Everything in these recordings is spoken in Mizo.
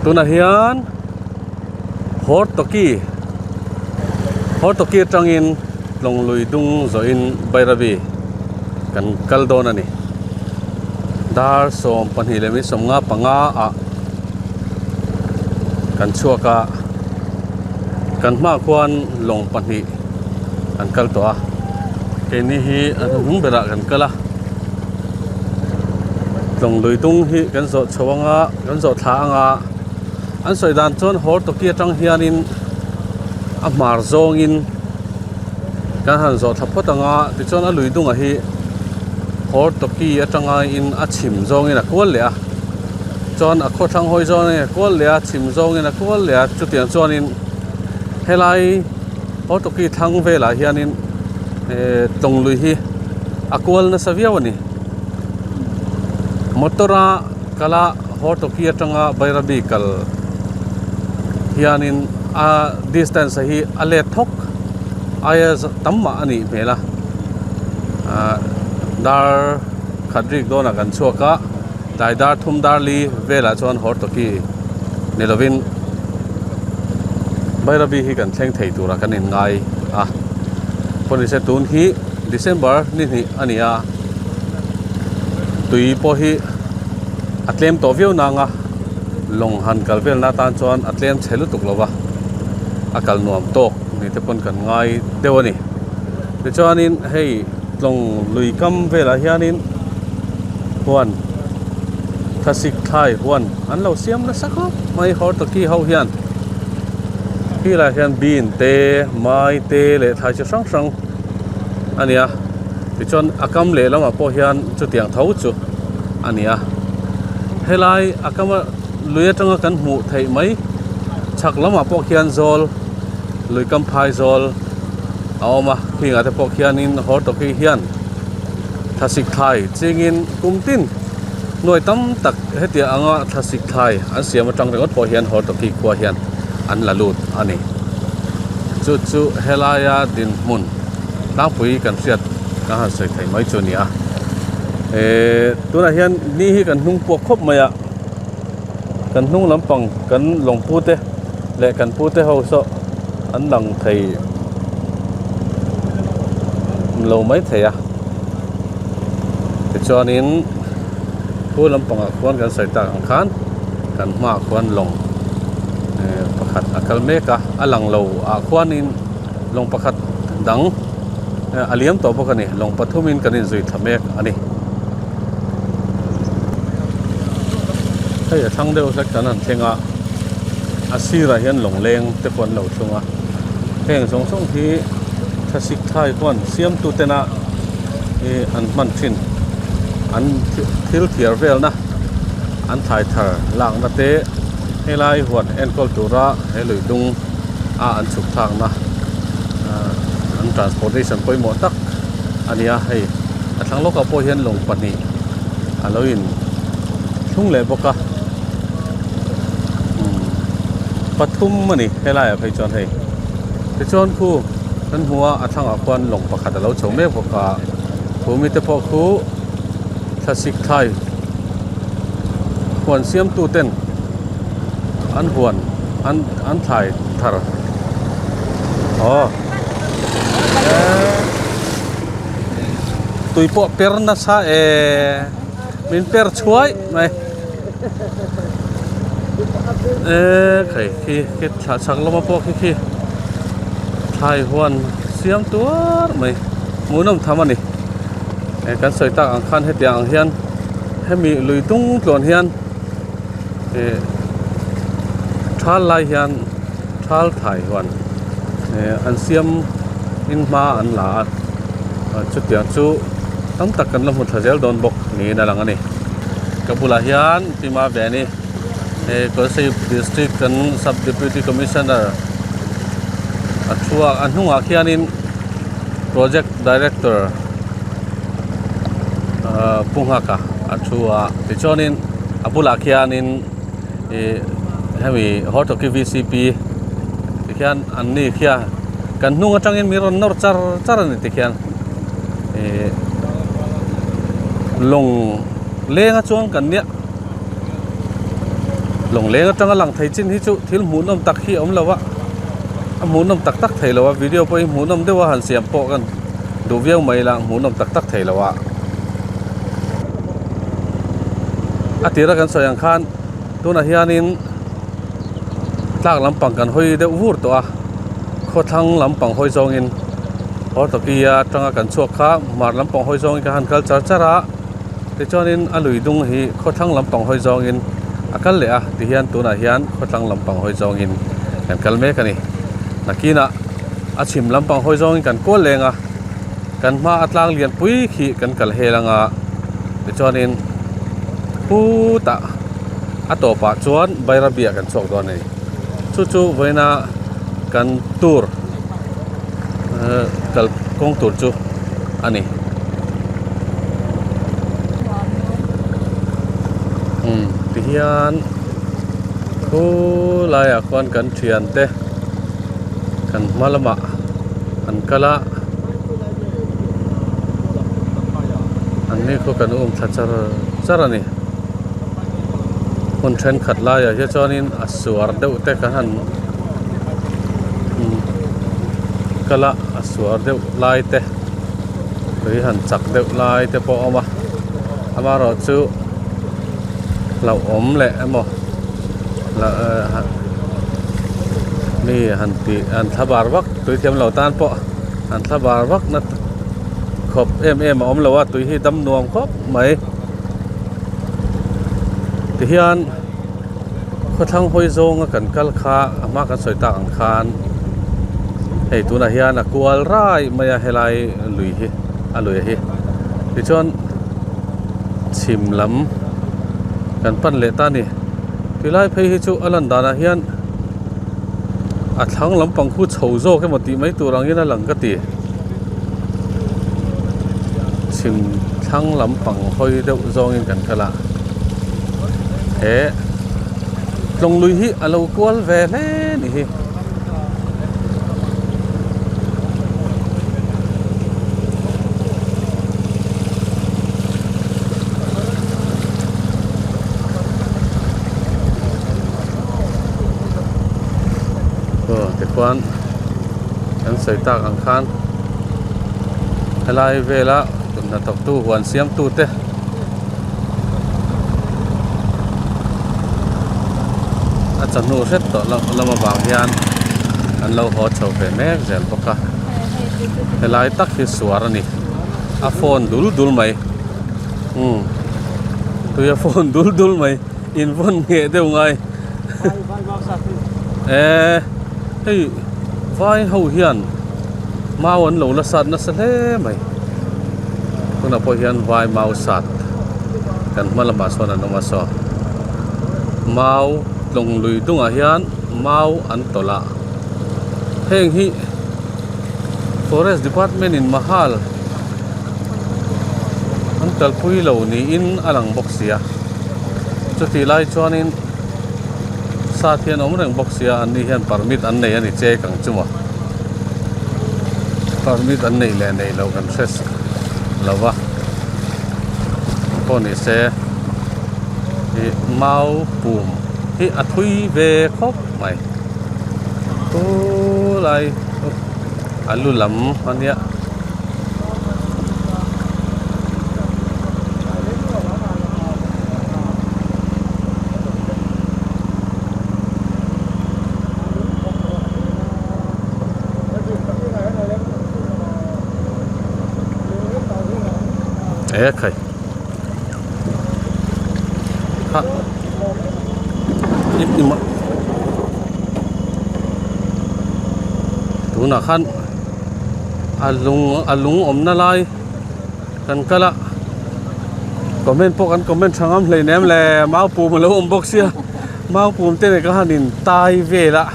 Tunah hian Hortoki Hortoki atangin tlawng lui dung zawhin Bairabi kan kal dawn a ni. Dar 22:55 ah kan chhuak a, kan hmaah khuan lawng pahnih an kal tawh a, keini hi a hnuhnung berah kan kal a. Tlawng lui dung hi kan zawh chho anga kan zawh thla anga an sawi dan chuan Hortoki atang hianin a hmar zawngin kan han zawh thla phawt anga tichuan a lui dungah hi Hortoki atanga in a chhim zawngin a kual leh a chuan a khawthlang hawi zawngin a kual leh a chhim zawngin a kual leh a chutiang chuanin helai Hortoki thlang velah hianin eh tlawng lui hi a kual nasa viau a ni motor a kal a Hortoki atanga Bairabi kal hianin a distance hi a let thawk aia tam mah a nih hmel a ah dar khat rik dawnah kan chhuak a tlai dar thum dar li velah chuan Hortoki ni lovin Bairabi hi kan thleng thei turah kan inngai a pawh ni se tun hi December ni hnih a ni a tui pawh hi a tlem tawh viau nang a lawng han kal velna atan chuan a tlem chhe lutuk lo va a kal nuam tawk ni te pawn kan ngai deuh a ni tichuanin hei tlawng lui kam velah hianin huan thlasik thlai huan an lo siam nasa khawp mai Hortoki ho hian helaiah hian bean te mai te leh thlai chi hrang hrang a ni a tichuan a kam leh lamah pawh hian chutiang tho chu a ni a helai a kama lui atanga kan hmuh theih mai chhak lamah pawh khian zawl lui kam phai zawl a awm a khingah te pawh khianin Hortoki hian thlasik thlai chingin kum tin nuai tam tak hetiang anga thlasik thlai an siam atang ringawt pawh hian Hortoki khua hian an la lut a ni chu chu helaia dinhmun tlangpui kan hriat kan han sawi thei mai chu a ni a ehh tunah hian ni hi kan hnung puak khawp mai a kan hnung lampang kan lawng pu te leh kan pu te ho saw an lang thei lo mai thei a tichuanin khu lampangah khuan kan sawi tak ang khan kan hmaah khuan lawng eh pakhat a kal mek a a lang lo ah khuanin lawng pakhat dang a liam tawh bawk a ni lawng pathumin kan inzui thla mek a ni. Hei a thlang deuh hlek kan han thleng a a sirah hian lawng leng te pawh an lo thlung a heng zawng zawng hi thlasik thlai huan siamtu tena ih an hman thin an thil thiar velna an thlai thar lakna te helai huan enkawl tura he lui dung a an chhuk thlakna ah an transportation pawimawh tak a ni a hei a thlang lawkah pawh hian lawng pahnih a lo in thlung leh bawk a umm pathum a ni helaiah phei chuan hei tichuan khu kan hmu a a thlangah khuan lawng pakhat a lo chho mek bawk a thu mite pawh khu thlasik thlai huan siamtu ten an huan an an thlai thar aw tui pawh per nasa e min per chhuai mai e khai khi khi thla chhak lama pawh khi khi thlai huan siam tuar mai hmuhnawm tham a ni e kan sawi tak ang khan hetiang ang hian hemi lui tung tluan hian eh thal lai hian thal thai huan eh an siam in hma an la a chutiang chu tam tak kan la hmu thla zel dawn bawk niin a lang a ni ka bulah hian Tima Veni he Kolasib district kan sub deputy commissioner a thu a a hnungah khianin project director ahh pu nghaka a thu a tichuanin a bulah khianin ih hemi Hortoki V C P tikhian an ni khian kan hnung atangin min rawn nawr char char a ni tikhian ih lawng lenga chuang kan nia. Lawngleng atanga lang thei chin hi chu thil hmuhnawm tak hi a awm lo a, a hmuhnawm tak tak thei lo a, video pawh hi hmuhnawm deuh a han siam pawh kan duh viau mai la hmuhnawm tak tak thei lo a. A tira kan sawi ang khan tunah hianin tlak lampang kan hawi deuh vur tawh a, khawthlang lampang hawi zawngin Hortoki-a atanga kan chhuak kha hmar lampang hawi zawngin ka han kal char char a. Tichuanin a lui dung hi khawthlang lampang hawi zawngin a kal leh a tihian tunah hian khawthlang lampang hawi zawngin kan kal mek a ni. Nakinah a chhim lampang hawi zawngin kan kual leng a, kan hma a tlang lian pui khi kan kal hel anga tichuanin khutah a tawpah chuan Bairabi ah kan chhuak dawn a ni. Chu chu vawiina kan tour kal kawng tur chu a ni. Umm tihian khu laiah khuan kan thiante kan hma lamah an kal a an ni khaw kan um thla char char a ni hmun thenkhat laiah hian chuanin a suar deuh te kan han kal a a suar deuh lai te tui han chak deuh lai te pawh a awm a amaherawhchu hlauhawm leh emaw mi han tih an thla bar vak tui thiam lo tan pawh an thla bar vak na khawp em em a awm lo a tui hi dam nuam khawp mai tihian. Khawthlang hawi zawnga kan kal kha a hma kan sawi tak ang khan hei tunah hian a kual rai mai a helai lui hi a lui hi tichuan chhim lam kan pan leh ta a ni tilai phei hi chu a lan danah hian a thlang lampang khu chho zawk emaw tih mai tur angin a lang ka ti chhim thlang lampang hawi deuh zawngin kan kal a. He tlawng lui hi a lo kual ve hle ni hi. Aw tikhuan kan sawi tak ang khan helai vela kut hnathawktu huan siamtu te. A chawhnu hret tawh loh lam avang hian an lo haw chho ve mek zel bawk a helai tak hi suar a ni a phone dul dul mai umm tui a phone dul dul mai in vawn ngheh deuh ngai eh hei vai ho hian mau an lo la sat nasa hle mai. Tunah pawh hian vai mau sat kan hma lamah sawn an awm a saw mau tlawng lui dungah hian mau an tawlh a heng hi forest department in mahal an kalpui lo niin a lang bawk si a chutih lai chuanin sat hi an awm reng bawk si a an ni hian permit an nei a ni che kang chu maw. Permit an neih leh neih loh kan hre lo va pawh ni se ih mau pum hi a thui ve khawp mai khulai a lu lam a nia. E khai ha tunah khan a lung a lung awmna lai kan kal a comment pawh kan comment tha ngam hleinem le mau pum alo awm bawk sia. Mau pum te nen ka han in tai vel a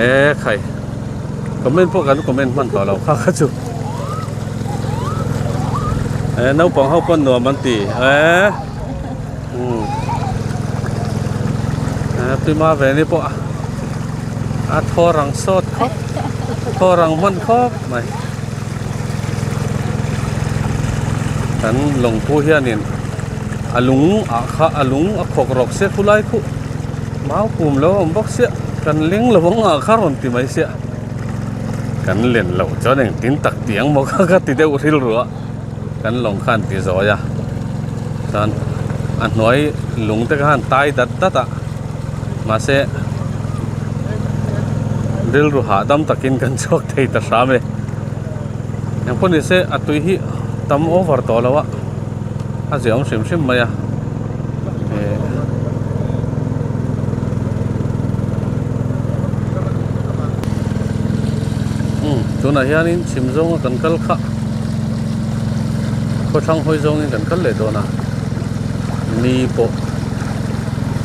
e khai comment pawh kan comment hman tawh lo kha kha chu e naupang ho pawn nuam an ti e umm e pima ve ni pawh a thaw rang sawt khawp thaw rang hman khawp mai kan lawngpu hianin. A lung ah kha a lung a khawk rawk sia khulai khuh mau pum lo a awm bawk sia kan leng lo ang ah kha rawn ti mai sia kan len loh chuan engtin tak tih ang maw kha ka ti deuh rilru a kan lawng khan ti zawi a chuan a hnuai lung te khan tai dat dat a mahse rilru hahdam takin kan chhuak thei ta hram e engpawh ni se a tui hi tam over tawh lo a. a ziah awm hrim hrim mai a eh umm tunah hianin chhim zawnga kan kal kha khawthlang hawi zawngin kan kal leh dawn a ni pawh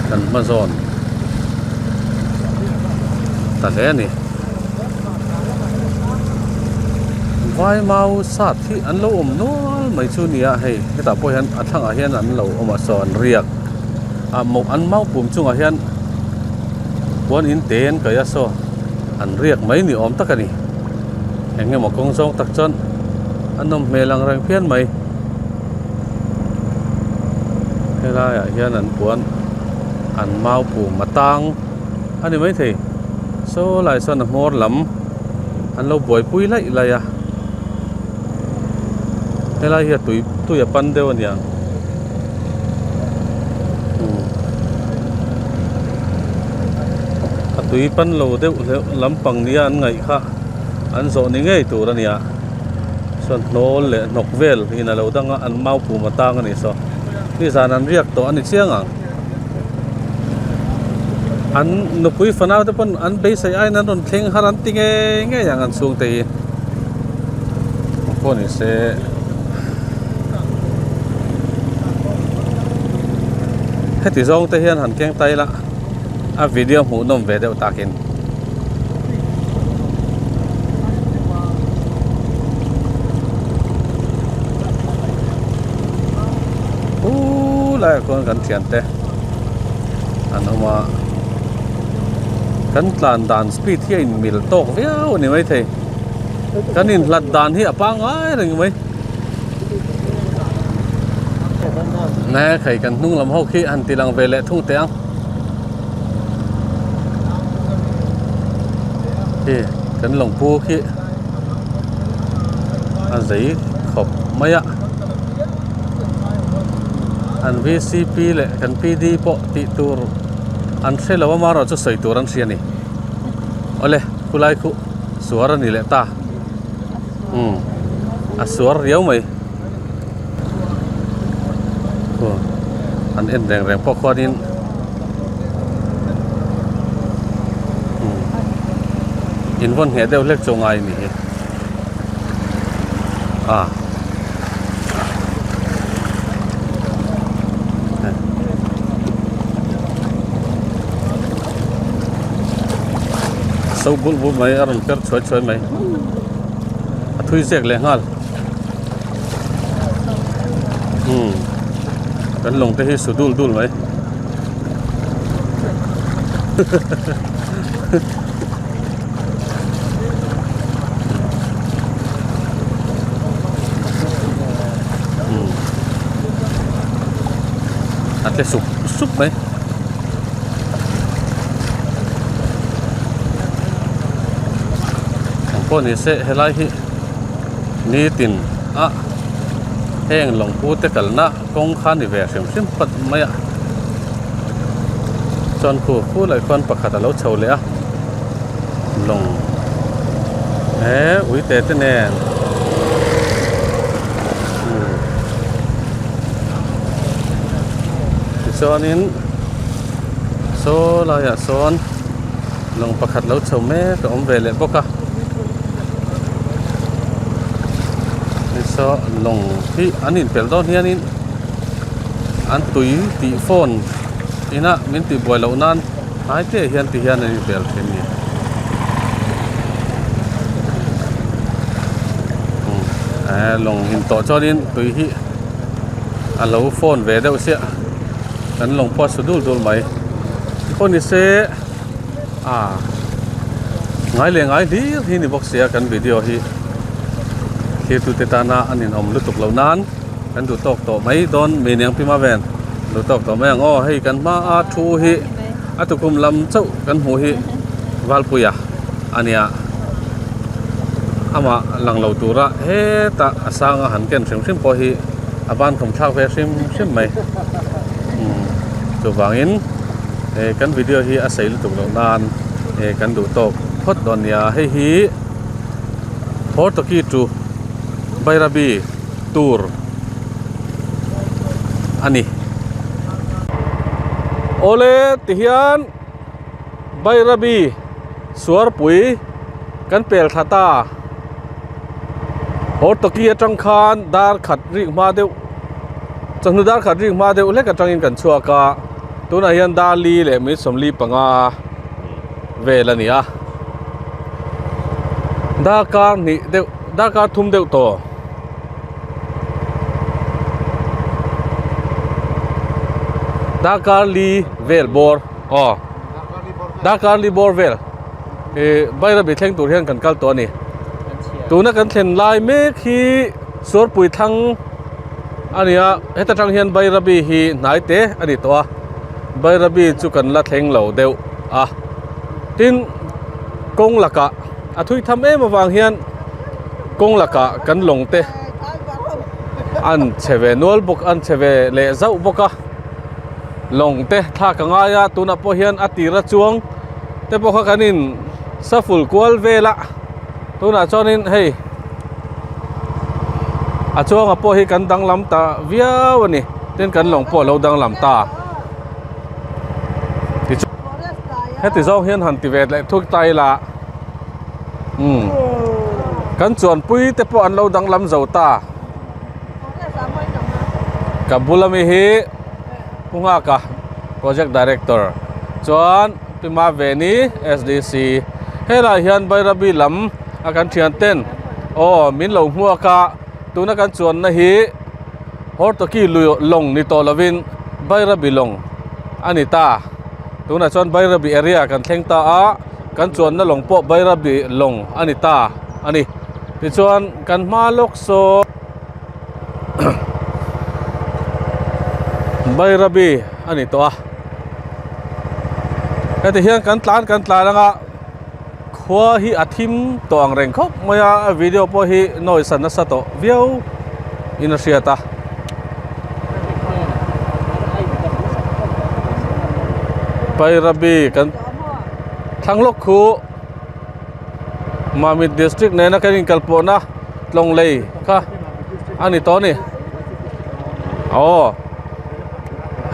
kan hma zawn ta hle a ni. Vai mau sat hi an lo awm nual mai chu nia hei hetah pawh hian a thlangah hian an lo awm a saw an riak a maw an mau pum chungah hian puan in te an kaih a saw an riak mai ni awm tak a ni eng emaw kawng zawng tak chuan a nawm hmel ang reng phian mai helaiah hian an puan an mau pum a tang. A ni maithei saw lai sawn a hmawr lam an lo buaipui laih laih a helai hi a tui tui a pan deuh a niang umm a tui pan lo deuh hleuh lampang nia an ngaih kha an zawh ni ngei tur a nia chuan hnawl leh hnawk vel in a lo dang a an mau pum a tang a ni saw nizan an riak tawh a ni chiang ang. An nupui fanau te pawn an beisei aiin an rawn thleng har an ti ngei ngei ang an chhungte hi pawh ni se heti zawng te hian han keng ta ila a video hmuh nawm ve deuh takin. Laiah khuan kan thiante an awm a kan tlan dan speed hi a in mil tawk viau a ni maithei kan inhlat dan hi a pangngai reng mai ne khai kan hnung lam ho khi han ti lang ve leh thung teh ang khi kan lawngpu khi a zei khawp mai a. An vcp leh kan pd pawh tih tur an hre lo a amaherawhchu sawi tur an hria a ni awle khulai khuh suar a ni leh ta umm a suar riau mai aw an en reng reng pawh khuanin umm in vawn ngheh deuh hlek chu a ngai a ni hi a. So bul bul mai a rawn per chhuai chhuai mai a thui zek leh nghal umm kan lawng te hi su dul dul mai A tle sup sup mai. Eng pawh ni se helai hi nitin a heng lawngpu te kalna kawng kha ni ve hrim hrim phawt mai a chuan khu khulai khuan pakhat a lo chho leh a. Lawng he uite te nen tichuanin saw laiah sawn lawng pakhat lo chho mek a awm ve leh bawk a saw lawng hi an inpelh dawn hianin an tui tih phone ina min tihbuai loh nan. Hnai te hian ti hian an invel thin a ni. Eh lawng in tawh chuanin tui hi a lo fawn ve deuh chiah kan lawng pawh a su dul dul mai pawh ni se ah ngai leh ngai hlir hi ni bawk sia kan video hi thirtute tana an inawm lutuk loh nan kan duh tawk tawh mai dawn mi niang pi ma ven. Duh tawk tawh mai ang aw hei kan hma a thu hi a tukhum lam chauh kan hmuh hi Valpuia a nia amah lang lo tura hetah a sanga han ken hrim hrim pawh hi a ban khum thlak ve hrim hrim mai umm chuvangin eh kan video hi a sei lutuk loh nan eh kan duh tawk phawt dawn nia hei hi Hortoki to Bairabi tur a ni. Awle tihian Bairabi suarpui kan pel thla ta Hortoki atang khan dar khat rik hma deuh chawhnu dar khat rik hma deuh hlek atangin kan chhuak a tunah hian dar li leh minute 45 vel a ni a darkar hnih deuh darkar thum deuh tawh. Darkar li vel bawr aw darkar li bawr vel ih Bairabi thleng tur hian kan kal tawh a ni tuna kan thlen lai mek hi Suarpui thlang a ni a heta tang hian Bairabi hi hnai te a ni tawh a Bairabi chu kan la thleng lo deuh a tin kawng lakah a thui tham em avang hian kawng lakah kan lawng te an chhe ve nual bawk an chhe ve leh zauh bawk a lawng te thlak a ngai a tunah pawh hian a tir a chuang te pawh kha kan in shuffle kual vel a tunah chuanin hei a chuanga pawh hi kan danglam ta viau a ni tin kan lawng pawh a lo danglam ta tichuan heti zawng hian han ti ve leh thuk ta ila. Umm kan chuanpui te pawh an lo danglam zo ta ka bula mi hi Pu Nghaka project director chuan Pi Maveni S_D_C helaiah hian Bairabi lam a kan thian ten aw min lo hmuak a tuna kan chuanna hi Hortoki lui lawng ni tawh lovin Bairabi lawng a ni ta tunah chuan Bairabi area kan thleng ta a. Kan chuanna lawng pawh Bairabi lawng a ni ta a ni. Tichuan kan hma lawk saw Bairabi a ni tawh a. Heti hian kan tlan kan tlan anga khua hi a thim tawh ang reng khawp mai a, a video pawh hi noise a nasa tawh viau in a hriat a. Bairabi kan. Thlang lawk khu Mamit district nena kan inkal pawhna tlawng lei kha a ni tawh a ni aw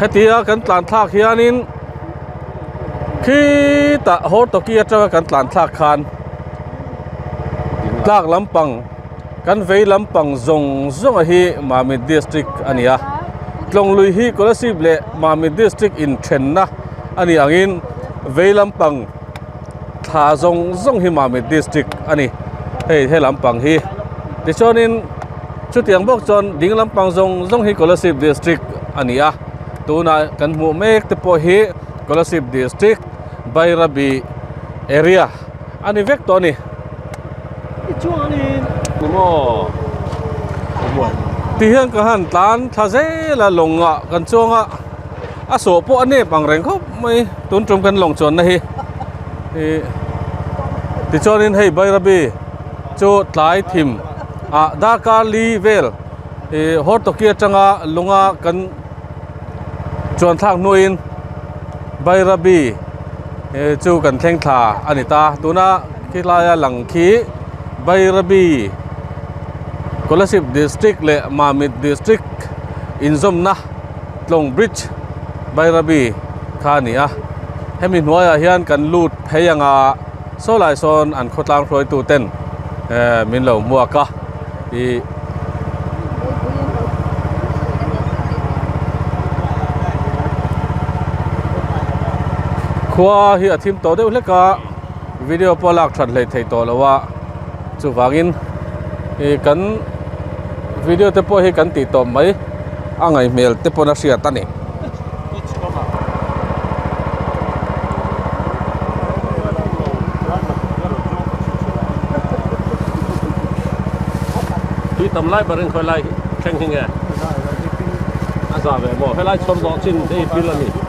hetia kan tlan thlak hianin khitah Hortoki atanga kan tlan thlak khan tlak lampang kan vei lampang zawng zawng a hi Mamit district a ni a tlawng lui hi Kolasib leh Mamit district inthenna. A ni angin vei lampang thla zawng zawng hi Mamit district a ni hei he lampang hi tichuanin chutiang bawk chuan ding lampang zawng zawng hi Kolasib district a ni a tunah kan hmuh mek te pawh hi Kolasib district Bairabi area a ni vek tawh a ni. Tihian ka han tlan thla zel a lawngah kan chuang a. A sawh pawh a nep ang reng khawp mai tun tum kan lawng chuanna hi ih tichuanin hei Bairabi chu tlai thim ah darkar li vel ih Hortoki atanga lunga kan chuan thlak hnuin Bairabi chu kan thleng thla a ni ta tuna khilaia lang khi Bairabi Kolasib district leh Mamit district inzawmna. Tlawng bridge Bairabi kha a ni a hemi hnuaiah hian kan lut phei anga saw lai sawn an khawtlang hruaitu ten eh min lo hmuak a ih khua hi a thim tawh deuh hlek a video pawh a lak that hleih theih tawh lo a chuvangin ih kan video te pawh hi kan tih tawp mai a ngaih hmel te pawn a hriat a ni. Tui tam lai ber in khawi lai thleng hi nge? Za ve maw? Helai chhawr zawh chin te hi pil a ni.